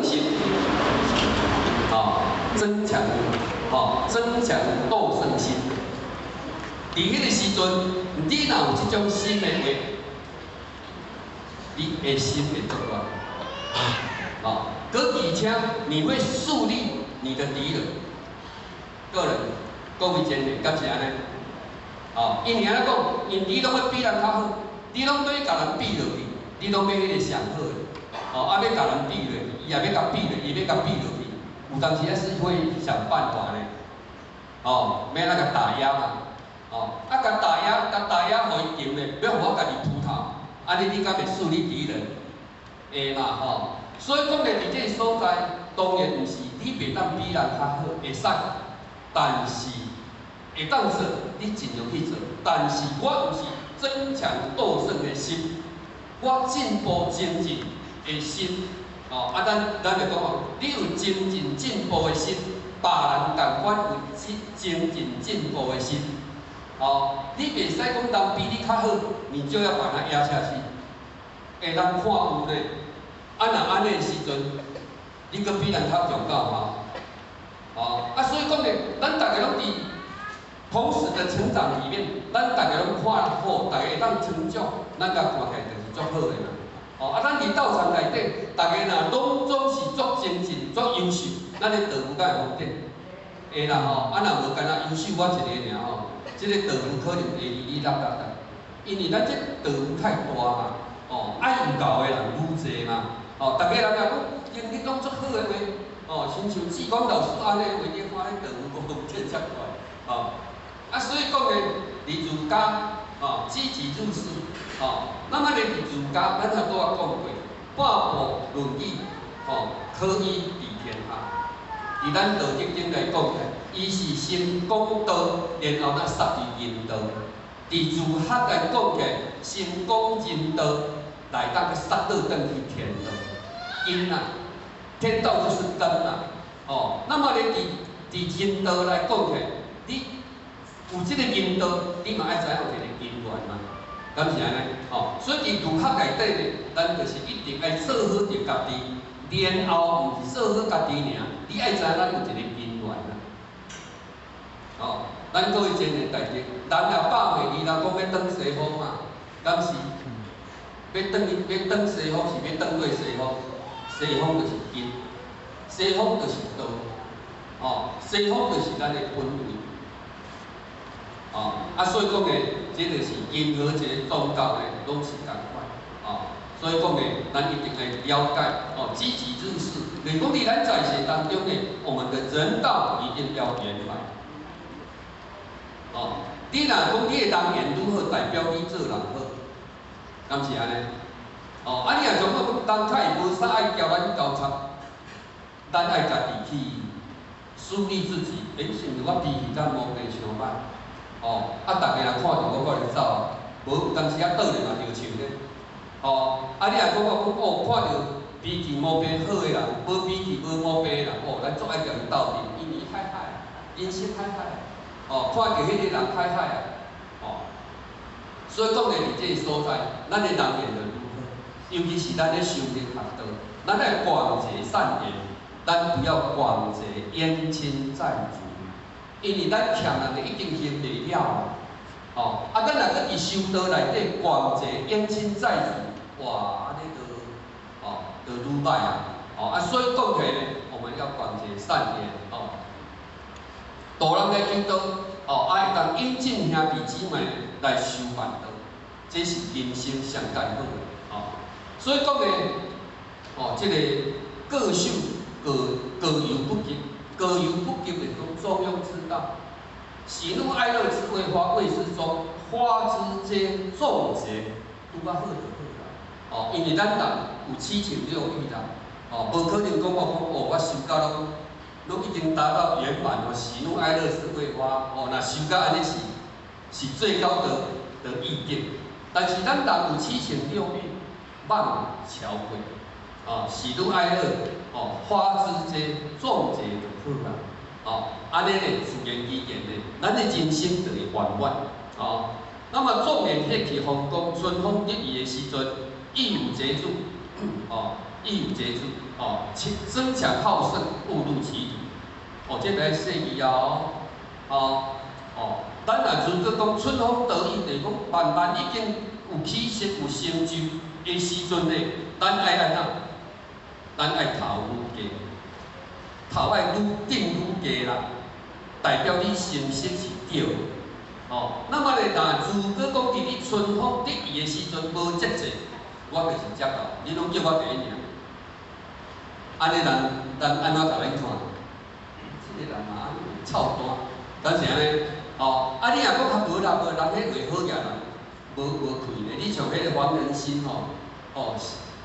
勝心，增強，增強鬥勝心。佇彼個時陣，你若有這種心的話，你的心會作亂。閣而且你會樹立你的敵人。個人，各位真的，敢是按呢？因為按呢講，因為你攏欲比人較好，你攏欲共人比落去，你攏欲彼個上好的，欲共人比落去，伊也欲共比落，伊欲共比落去，有當時仔是會想辦法呢，欲按怎共打壓嘛，共打壓，共打壓，予伊停咧，欲予我家己鋪頭，按呢你敢會樹立敵人？會嘛吼。所以講咧，佇這個所在，當然毋是你袂當比人較好，會使，但是會當做，你盡量去做。但是我毋是增強鬥勝的心，我進步精進的心，咱就講哦，你有精進進步的心，別人仝款有精進進步的心，你袂使講人比你較好，你就要把他壓下去。會人看有咧，若按呢的時陣，你閣比人較強夠嗎？所以講咧，咱逐个攏佇同時的成長裡面，咱逐个攏看好，逐个會當成長，咱共看起來就是足好的嘛。咱佇道場內底，逐个若攏總是足精進、足優秀，咱的道場敢會發展？會啦吼，若無干焦優秀我一个爾吼，這个道場可能會離離落落啦。因為咱這道場太大嘛，愛有夠的人愈濟嘛，逐个人若講經歷攏足好的話，親像志廣老師按呢話，你看咧道場講變遮快，所以講呢，佇儒家，積極入世，那麼咧佇儒家，咱頭拄仔講過，半部論語，可以治天下。佇咱道德經來講起來，伊是先講道，然後才殺佇仁道。佇儒學來講起來，先講仁道，來當去殺倒轉去天道。根啊，天道就是根啊，那麼咧，佇仁道來講起來，你有這個仁道，你嘛愛知影有一個根源嘛，敢是按呢？所以佇儒學內底咧，咱就是一定愛做好著家己，然後毋是做好家己爾，你愛知影咱有一個根源啊。咱各位真的代志，人若百歲，你若講欲轉西方嘛，敢是？欲轉欲轉西方是欲轉過西方，西方就是根，西方就是道，西方就是咱的本位。所以講呢，這就是任何一個宗教呢，攏是仝款，所以講呢，咱一定愛了解，積極入世。就是講佇咱在世當中呢，我們的人道一定要圓滿。你若講你的人緣愈好，代表你做人好，敢是按呢？你若像講人較會無啥愛交咱交叉，咱愛家己去梳理自己，是毋是我脾氣敢無平傷歹？逐个人看著我，我就走，無有當時仔倒咧嘛著樹咧。你若講我講哦，看著脾氣無變好的人，無脾氣無毛病的人，咱足愛共伊鬥陣，因為歹歹，人生歹歹，看著彼个人歹歹啊，所以講咧，佇這個所在，咱的人緣就愈好，尤其是咱咧修行學道，咱愛廣結善緣，咱不要廣結冤親債主。因為咱欠人的已經還袂了啊，咱若閣佇修道內底廣結冤親債主，哇，按呢就，就愈歹啊，所以講起來呢，我們要廣結善緣，度人來求道，會當引進兄弟姊妹來修辦道，這是人生上艱苦的，所以講呢，這個過守過過猶不及。過猶不及的講中庸之道，喜怒哀樂之未發，謂之中，發之皆眾結，拄仔好就好啦。因為咱人有七情六欲啦，無可能講我講哦，我修到攏已經達到圓滿哦，喜怒哀樂之未發，若修到按呢是最高的意境。但是咱人有七情六欲，慢超過，喜怒哀樂，發之皆眾結就好啦，按呢咧自然而然咧，咱的人生就會圓滿，那麼壯年血氣方剛，春風得意的時陣，亦有節制，伊有節制，哦，爭強好勝，誤入歧途，哦，這個愛細意啊，哦，哦，咱若如果講春風得意，就是講慢慢已經有起色、有成就的時陣呢，咱愛按怎？咱愛頭愈低，頭愛愈頂愈低啦，代表你成績是對的。哦，那麼咧，若如果講佇你春風得意的時陣無節制，我就是遮到，你攏叫我第一名。按呢人，人按怎共咱看？這個人嘛，臭蛋，敢是按呢？哦，啊，你若講較無啦無，人彼話好額人，無無氣咧。你像彼個黃仁勳吼，哦，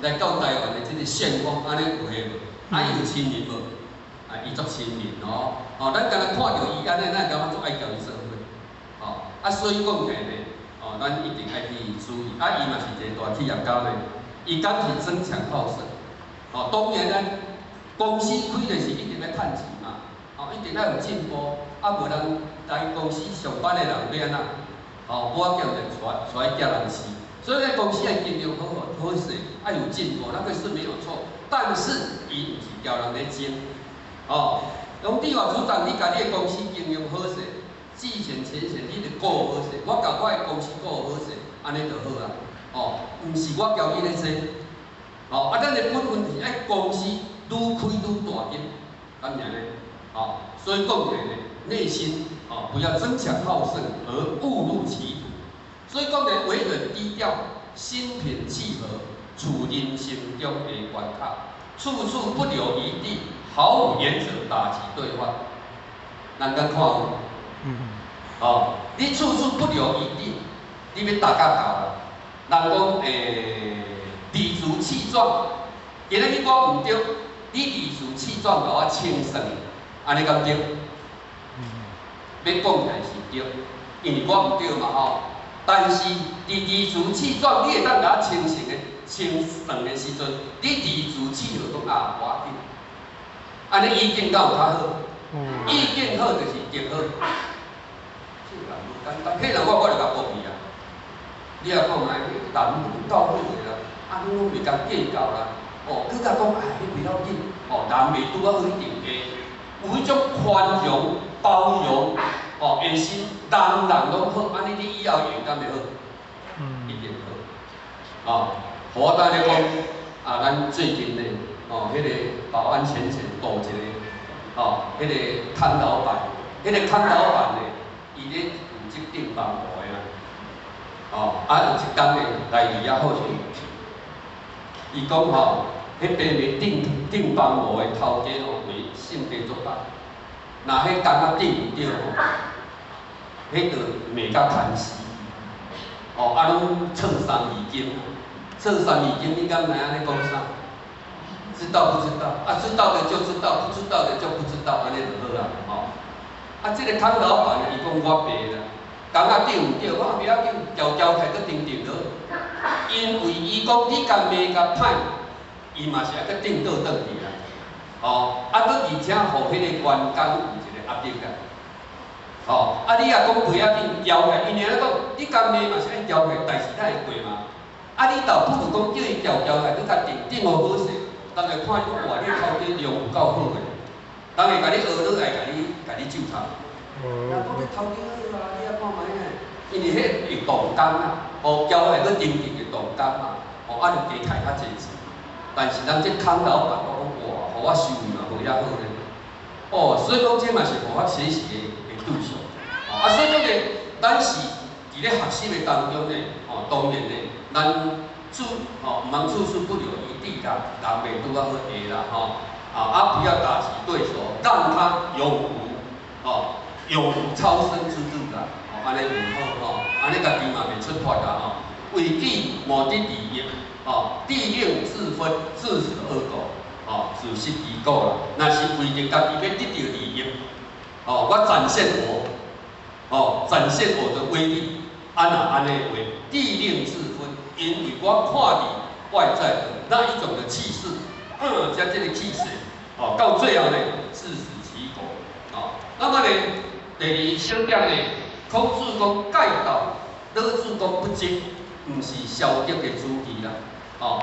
來到台灣的這個旋風，按呢有彼無？啊，伊有親民無？啊，伊足親民哦。哦，咱敢若看著伊按呢，咱會感覺足愛共伊做伙。哦，啊，所以講起來呢，哦，咱一定愛去注意。啊，伊嘛是一個大企業家呢，伊敢是爭強好勝。哦，當然咱公司開的是一定愛趁錢嘛，哦，一定愛有進步，啊，無人來公司上班的人欲按怎？哦，無法叫人出出來寄人飼。所以咧，公司愛經營好好好勢，愛有進步，那個是沒有錯。但是伊毋是共人咧爭，哦，楊志華組長，你共你的公司經營好勢，之前前線你著顧好勢，我共我的公司顧好勢，按呢就好啊。哦，毋是我共你咧爭，哦，啊，咱的本分是愛公司愈開愈大間，敢毋是按呢？哦，所以講起來呢，內心哦不要爭強好勝而誤入歧途。所以講呢，為人低調，心平氣和，處人生中的關卡，處處不留餘地，毫無原則打擊對方。人敢看有？哦，你處處不留餘地，你欲打甲到啦。人講理直氣壯，今仔日我毋對，你理直氣壯共我清算，按呢敢對？欲講起來是對，因為我毋對嘛吼。但是佇理直氣壯，你會當共我清算的清算的時陣，你理直氣和講啊，無要緊，按呢意見敢有較好？意見好就是德好。這個人無簡單，彼人我就共駁去啊。你也看覓，人有夠好的啦，啊，你攏袂共計較啦。哦，閣較講哎，彼袂要緊，哦，人袂拄仔好一定低，有彼種寬容、包容，哦，的心，人人攏好，按呢你以後用敢會好？一定好。哦，我等咧講，啊，咱最近呢，哦，彼個保安淺淺杜一個，哦，彼個康老闆，彼個康老闆呢，伊咧負責訂房屋的啦。哦，啊有一工呢來佇遐好勢，伊講吼，彼邊的訂訂房屋的頭家哦，為性格足歹，若彼工仔訂毋著吼，彼就罵甲牽死。哦，啊攏唱三字經，唱三字經，你敢知影咧講啥？知道不知道？啊，知道的就知道，不知道的就不知道，按呢就好啦，吼。啊，這個康老闆伊講我白啦，工仔訂毋著，我袂要緊，撬撬開閣訂訂落。因為伊講你共罵甲歹，伊嘛是愛閣訂倒轉去啦。哦，啊，閣而且予彼個員工有一個壓力啦。哦，啊，你若講袂要緊，撬開，伊爾咧講，你共罵嘛是愛撬開，代誌才會過嘛。啊，你倒不如講叫伊撬撬開，閣共訂訂予好勢，人會看你講哇，你頭家量有夠好的，人會共你學落來，共你就頭。人講你頭家好啊，你仔看覓啊？因為彼會動工啊，哦，撬開閣訂訂會動工嘛，哦，啊，就加開較濟錢。但是咱這康老闆，我講哇，予我收入嘛無遐好咧。哦，所以講這嘛是予我學習的對象。啊，所以講咧，咱是佇咧學習的當中呢，哦，當然呢，咱處哦，毋通處處不留餘地啦，人袂拄仔好下啦，吼，啊，不要打擊對手，讓他永無哦，永無超生之路啦，哦，按呢有好吼，按呢家己嘛袂出脫啦吼。為己謀得利益，哦，利令智昏，自食惡果，哦，自食其果啦。若是為著家己欲得著利益，哦，我展現我，哦，展現我的威力，啊若按呢話，利令智昏，因為我看你外在的那一種的氣勢，加這個氣勢，哦，到最後呢，自食其果，哦，那麼呢，第二小點呢，孔子講戒道，老子講不精，毋是消極的主義啦，哦，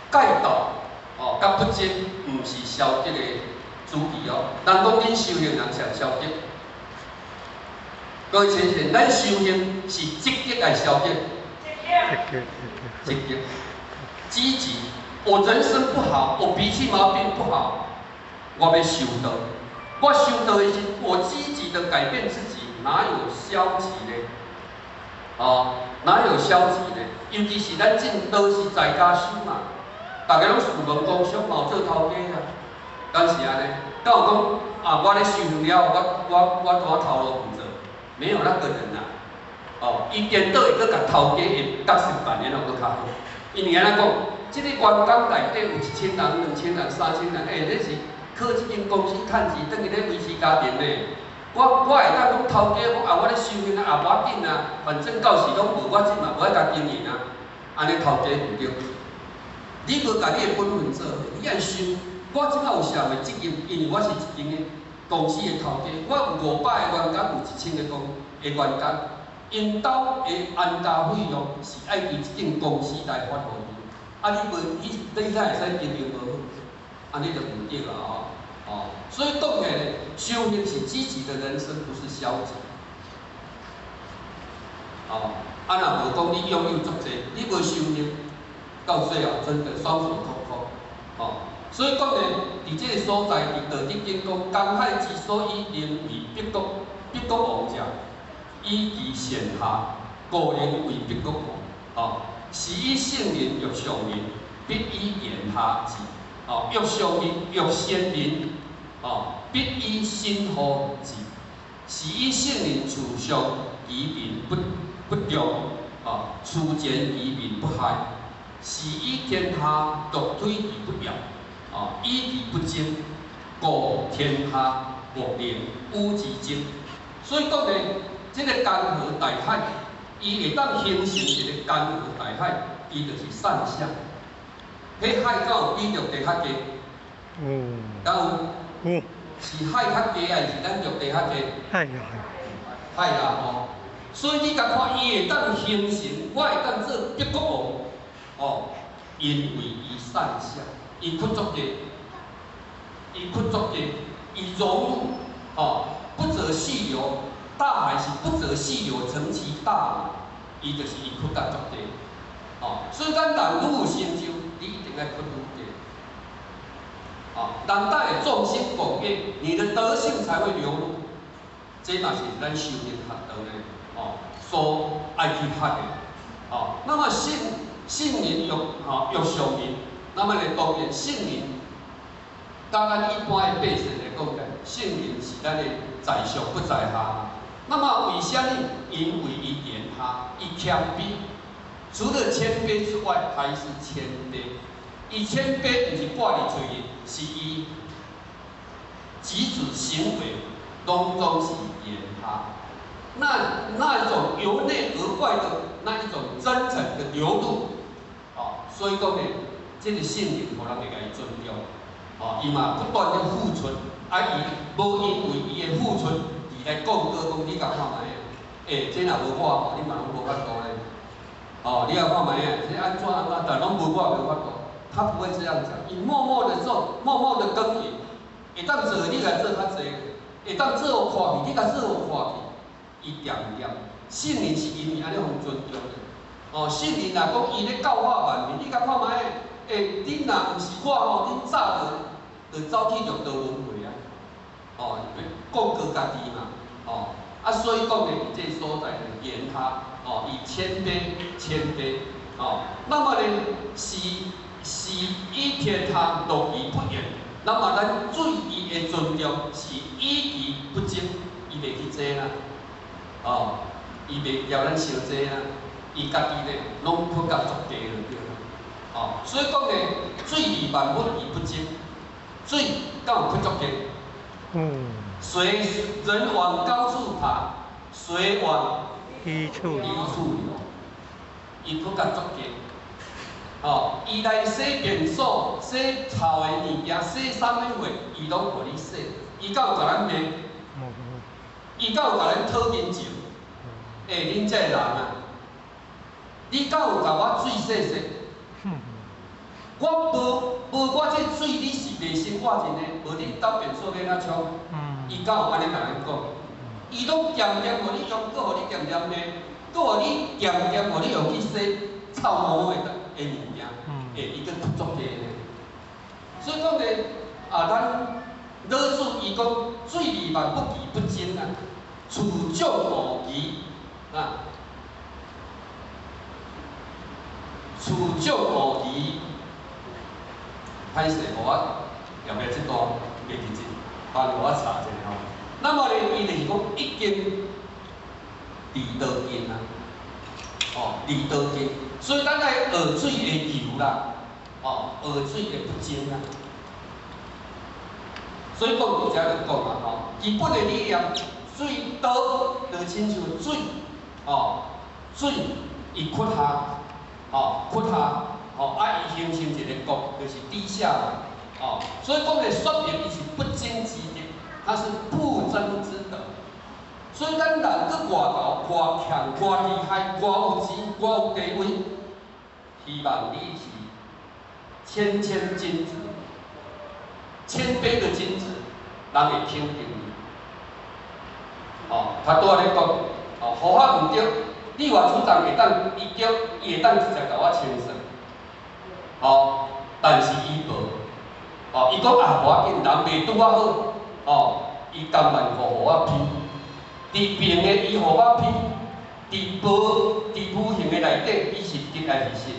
戒道哦，佮不爭毋是消極的主義哦。人講恁修行人上消極，各位先生，咱修行是積極還是消極？積極，積極。我人生不好，我脾氣毛病不好，我欲修道。我修道的時，我積極的改變自己，哪有消極呢？哦，哪有消極呢？尤其是咱進都是在家修嘛，大家攏士農工商，嘛有做頭家啊，敢是按呢？敢有講啊？我咧修行了，我我頭路毋做，沒有那個人啊。哦，伊顛倒會閣共頭家的角色扮演得閣較好。因為按怎講？這個員工內底有1000人、2000人、3000人，欸，這是靠這間公司趁錢，等於咧維持家庭呢。我會當講頭家講啊，我咧修行啊，也無要緊啊，反正到時攏無，我這嘛無愛共經營啊。按呢頭家毋對。你無共你的本分做好，你愛想，我這擺有社會責任，因為我是一間的公司的頭家，我有500個員工，有1000個工的員工，𪜶兜的安家費用是愛佇這間公司來發予伊。啊，你無你你哪會使經營無好？按呢就毋對啊！吼，哦，所以講起來，修行是積極的人生，不是消極。哦，啊，若無講你擁有足濟，你無修行，到最後真的雙手空空。哦，所以講呢，佇這個所在，佇道德經講，江海之所以能為彼國，彼國王者，以其善下，故能為彼國王。哦，是以聖人欲上人，必以言下治。哦，欲上人，欲先人，哦，必以身後治。是以聖人處上，其民不眾，哦，處前其民不害。是以天下獨推而不搖，哦，以其不爭，故天下莫能與之爭。所以講呢，這個江河大海，伊會當形成一個江河大海，伊就是散相。彼海敢有比陸地較低？敢有？有。是海較低，還是咱陸地較低？海啦。海啦吼。所以你共看，伊會當形成，我會當做彼國王，哦，因為伊散相，伊屈足低，伊屈足低，伊融入，哦，不擇細流，大海是不擇細流成其大，伊就是伊屈甲足低，哦，所以咱人愈有成就，你一定愛屈愈低，哦，人才會眾星拱月，你的德性才會流露，這嘛是咱修行學道的，哦，所愛去學的，哦，那麼聖聖人欲吼欲上人，那麼呢當然聖人，佮咱一般的百姓來講咧，聖人是咱的在上不在下。那麼為啥物？因為伊言下，伊謙卑，除了謙卑之外，還是謙卑。伊謙卑毋是掛佇喙的，是伊舉止行為攏總是言下。那一種由內而外的那一種真誠的流露，哦，所以講呢，這個聖人，予人會共伊尊重，哦，伊嘛不斷的付出，啊，伊無因為伊的付出而來講過講你共看覓啊？欸，這若無我吼，你嘛攏無法度咧。哦，你來看覓啊？這按怎按怎，但攏無我無法度。他不會這樣講，伊默默的做，默默的耕耘，會當做你來做較濟，會當做予看去，你共做予看去。伊恬恬，聖人是因為按呢予尊重的。哦，聖人若講伊咧教化萬民，你共看覓？欸，恁若毋是我吼，恁早就走去六道輪迴啊！哦，降過家己嘛，哦，啊，所以講呢，佇這個所在呢，言下，哦，以謙卑，謙卑，哦，那麼呢，是以天下樂而不言，那麼咱對伊的尊重是以其不爭，伊袂去爭啦。哦，伊袂嫌咱傷濟啊，伊家己咧攏屈甲足低就對啦。哦，所以講呢，水利萬物而不爭，水敢有屈足低？水人往高處爬，水往低處低處流。伊屈甲足低。哦，伊來洗便所、洗臭的物件、洗啥物貨，伊攏予你洗。伊敢有共咱罵？伊敢有共咱討人情？欸，恁這個人啊，你敢有共我水洗洗？我無無我這水，你是袂生活真的，無你兜便所欲按怎沖？伊敢有按呢共咱講？伊攏恬恬予你用，閣予你恬恬罵，閣予你恬恬予你用去洗臭毛毛的物件，欸，伊閣足低呢。所以講呢，啊，咱老子伊講水利萬物而不爭啊，處眾無疑啊，處眾無疑。歹勢，予我後壁這段袂記得，幫我查一下吼。那麼呢，伊就是講一經離道經啊，哦，離道經，所以咱愛學水的柔啦，哦，學水的不爭啊。所以講佇遮就講啊，吼，基本的理念，水道就親像水，哦，水伊屈下，哦，屈下。哦，啊，伊形成一个國，就是底下嘛，哦，所以講的說明伊是不爭之德，它是不爭之德。所以咱人閣偌𠢕、偌強、偌厲害、偌有錢、偌有地位，希望你是謙謙君子，謙卑的君子，人會肯定你。哦，較拄仔咧講，哦，方法毋對，你話主張會當伊對，伊會當直接共我清算。哦，但是伊無，哦，伊講啊，無要緊，人袂拄仔好，哦，伊甘願予我批，佇平的伊予我批，佇無佇無形的內底，伊是得還是失？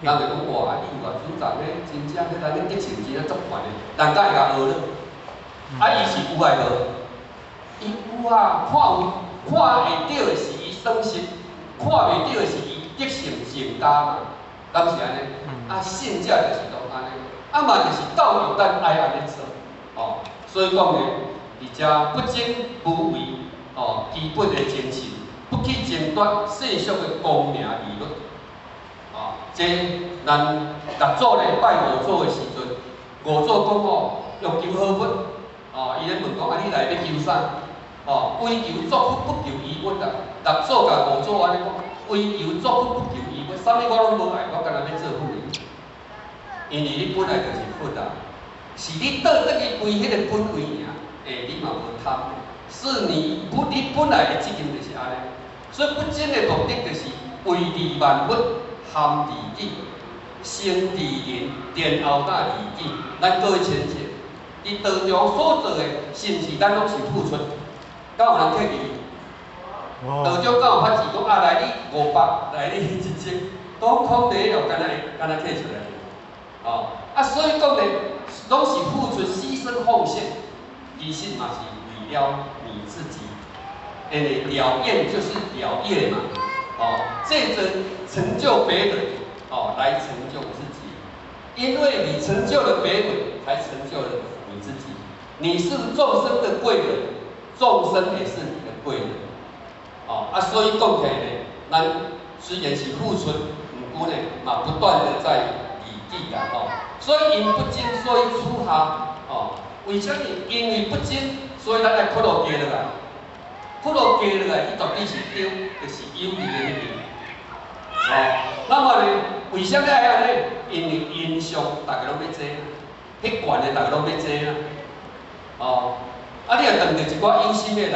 人會講哇，你有偌主張咧，真正彼咱咧激情真正足懸的，人敢會共學咧？啊，伊是有愛無？伊有啊，看有看會著的是伊損失，看袂著的是伊得勝增加嘛。敢是按呢？啊，信者就是攏按呢，啊嘛就是教育咱愛按呢做，哦，所以講呢，佇遮不爭無為，哦，基本的精神，不去爭奪世俗的功名利祿，哦，這咱六祖咧拜五祖的時陣，五祖講哦，欲求何佛？哦，伊咧問講啊，你來欲求啥？哦，唯求作佛不求餘物啊。六祖共五祖按呢講，唯求作佛不求餘物，啥物我攏無愛，我干焦欲做佛。因為你本來就是佛啊，是你倒轉去歸彼個本位爾，欸，你嘛無貪，是你不你本來的責任就是按呢，所以不爭的目的就是為利萬物，含利己，先利人，然後才利己。咱各位淺淺，佇道場所做的，是毋是咱攏是付出？敢有人客氣？道長敢有發錢講啊？來你500，來你1000，都空地哦，敢若會敢若摕出來。哦，啊，所以講呢，攏是付出、犧牲、奉獻，其實嘛是為了你自己。因為了願就是了業嘛，哦，借着成就別人，哦，來成就自己。因為你成就了別人，才成就了你自己。你是眾生的貴人，眾生也是你的貴人。哦，啊，所以講起來呢，咱雖然是付出，毋過呢，嘛不斷的在利己啦，吼。所以因不爭，所以處下，哦，為啥物？因為不爭，所以咱愛屈落低落來，屈落低落來，伊絕對是對，就是有利的彼邊。哦，那麼呢，為啥物愛按呢？因為因上逐家攏欲爭，彼懸的逐家攏欲爭啊。哦，啊，你若碰著一寡有心的人。